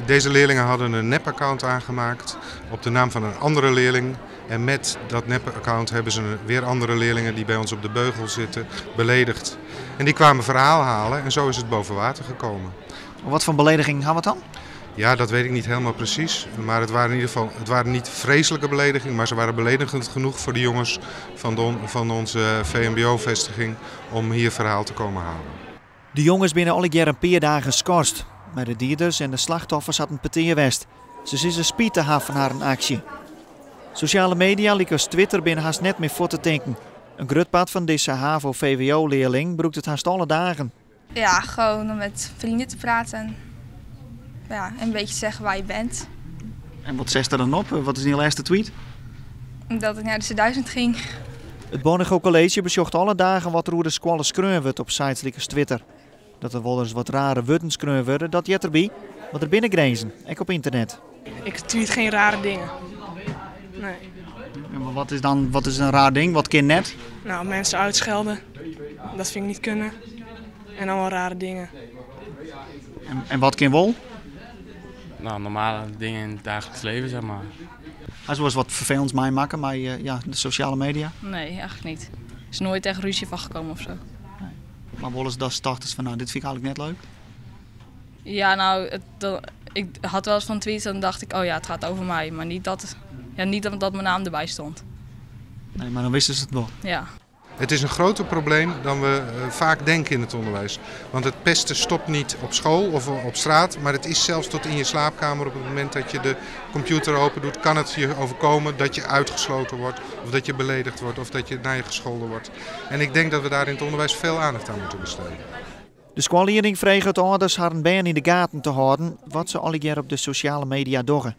Deze leerlingen hadden een nepaccount aangemaakt op de naam van een andere leerling. En met dat nepaccount hebben ze weer andere leerlingen die bij ons op de beugel zitten beledigd. En die kwamen verhaal halen en zo is het boven water gekomen. Wat voor belediging gaan we het dan? Ja, dat weet ik niet helemaal precies. Maar het waren in ieder geval, het waren niet vreselijke beledigingen, maar ze waren beledigend genoeg voor de jongens van onze VMBO-vestiging om hier verhaal te komen halen. De jongens binne allegear in pear dagen skorst. Mar de dieders en de slachtoffers hat in petear west. Se sizze spyt te hawwen fan harren aksje. Sosjale media lykas Twitter binne hast net mear fuort te tinken. In grut part fan dizze HAVO-VWO-learling brûkt it hast alle dagen. Ja, gewoon om met vrienden te praten. Ja, en een beetje zeggen waar je bent. En wat zegt er dan op? Wat is je laatste tweet? Dat ik naar de C1000 ging. It Bornego College besjocht alle dagen wat der oer de skoalle skreaun wurdt op sites lykas Twitter. Dat der wolris wat rare wurden skreaun wurde, dat heart derby. Mar der binne grinzen, ek op ynternet. Ik tweet geen rare dingen. Nee. Ja, maar wat is dan, wat is een raar ding? Wat kin net? Nou, mensen uitschelden. Dat vind ik niet kunnen. En allemaal rare dingen. En wat kin wol? Nou, normale dingen in het dagelijks leven, zeg maar. Hast wolris wat ferfelends meimakke mei ja, de sosjale media? Nee, eigenlijk niet. Er is nooit echt ruzie van gekomen of zo. Nee. Maar wolris datst tochtst fan, nou, dit fyn ik eigentlik net leuk? Ja, nou, het, dan, ik had wel eens van tweets en dan dacht ik, oh ja, het gaat over mij. Maar niet dat, ja, niet dat mijn naam erbij stond. Nee, maar dan wisten ze het wel. Ja. Het is een groter probleem dan we vaak denken in het onderwijs. Want het pesten stopt niet op school of op straat, maar het is zelfs tot in je slaapkamer. Op het moment dat je de computer open doet, kan het je overkomen dat je uitgesloten wordt, of dat je beledigd wordt, of dat je naar je gescholden wordt. En ik denk dat we daar in het onderwijs veel aandacht aan moeten besteden. De skoallieding freget âlders harren bern yn de gaten te hâlden wat se allegear op de sosjale media dogge.